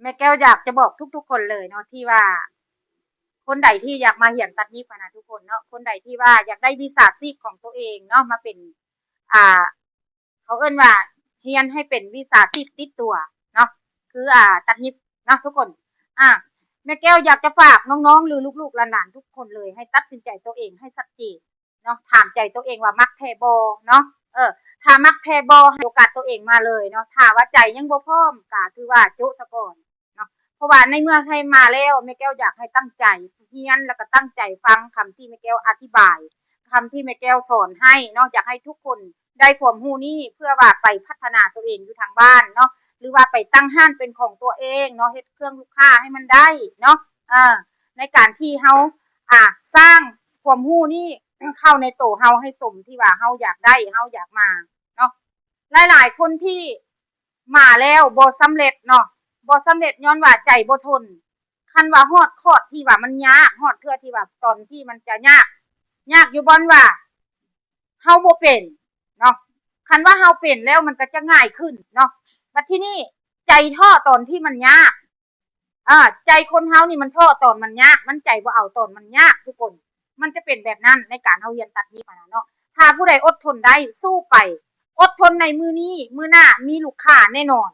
ແມ່ແກ້ວຢາກຈະບອກທຸກໆຄົນເລີຍເນາະ ທີ່ວ່າ ຄົນໃດທີ່ຢາກມາຮຽນຕັດຫຍິບຫັ້ນນະ ທຸກຄົນເນາະ ຄົນໃດທີ່ວ່າຢາກໄດ້ວິຊາຊີບຂອງຕົວເອງເນາະ ມາເປັນ ອ່າ ເຂົາເອີ້ນວ່າຮຽນໃຫ້ເປັນວິຊາຊີບຕິດຕົວເນາະ ຄື ອ່າ ຕັດຫຍິບເນາະທຸກຄົນ. ອ່າ ແມ່ແກ້ວຢາກຈະຝາກນ້ອງໆ ຫຼື ລູກໆຫຼານໆທຸກຄົນເລີຍ ໃຫ້ຕັດສິນໃຈຕົວເອງໃຫ້ຊັດເຈນເນາະ ຖາມໃຈຕົວເອງວ່າມັກແທ້ບໍ່ເນາະ. ເອີ ຖ້າມັກແທ້ບໍ່ ໃຫ້ໂອກາດຕົວເອງມາເລີຍເນາະ. ຖ້າວ່າໃຈຍັງບໍ່ພ້ອມ ກະຖືວ່າໂຈະສະກ່ອນ ເນາະ ເພາະວ່າໃນເມື່ອໃຫ້ມາແລ້ວ ແມ່ແກ້ວຢາກໃຫ້ຕັ້ງໃຈຮຽນ ແລ້ວກໍຕັ້ງໃຈຟັງຄຳທີ່ແມ່ແກ້ວອະທິບາຍ ຄຳທີ່ແມ່ແກ້ວສອນໃຫ້ເນາະ. ຢາກໃຫ້ທຸກຄົນໄດ້ຄວາມຮູ້ນີ້ ເພື່ອວ່າໄປພັດທະນາຕົວເອງຢູ່ທາງບ້ານເນາະ ຫຼືວ່າໄປຕັ້ງຮ້ານເປັນຂອງຕົວເອງເນາະ ເຮັດເຄື່ອງລູກຄ້າໃຫ້ມັນໄດ້ເນາະ. ເອີ ໃນການທີ່ເຮົາ ອ່າ ສ້າງຄວາມຮູ້ນີ້ເຂົ້າໃນໂຕເຮົາ ໃຫ້ສົມທີ່ວ່າເຮົາຢາກໄດ້ ເຮົາຢາກມາເນາະ. ຫຼາຍໆຄົນທີ່ ມາແລ້ວບໍ່ສຳເລັດເນາະ ບໍ່ສຳເລັດຍ້ອນວ່າໃຈບໍ່ທົນ. ຄັນວ່າຮອດຂອດທີ່ວ່າມັນຍາກ ຮອດເທື່ອທີ່ວ່າຕອນທີ່ມັນຈະຍາກ ຍາກຢູ່ບ່ອນວ່າເຮົາບໍ່ເປັນເນາະ. ຄັນວ່າເຮົາເປັນແລ້ວມັນກໍຈະງ່າຍຂຶ້ນເນາະ. ບັດທີນີ້ໃຈທໍ້ຕອນທີ່ມັນຍາກ ເອີ ໃຈຄົນເຮົານີ້ມັນທໍ້ຕອນມັນຍາກ ມັນໃຈບໍ່ເອົາຕອນມັນຍາກທຸກຄົນ. ມັນຈະເປັນແບບນັ້ນໃນການເຮົາຮຽນຕັດຫຍິບຫັ້ນນະເນາະ. ຖ້າຜູ້ໃດອົດທົນໄດ້ ສູ້ໄປ ອົດທົນໃນມື້ນີ້ ມື້ໜ້າມີລູກຄ້າແນ່ນອນ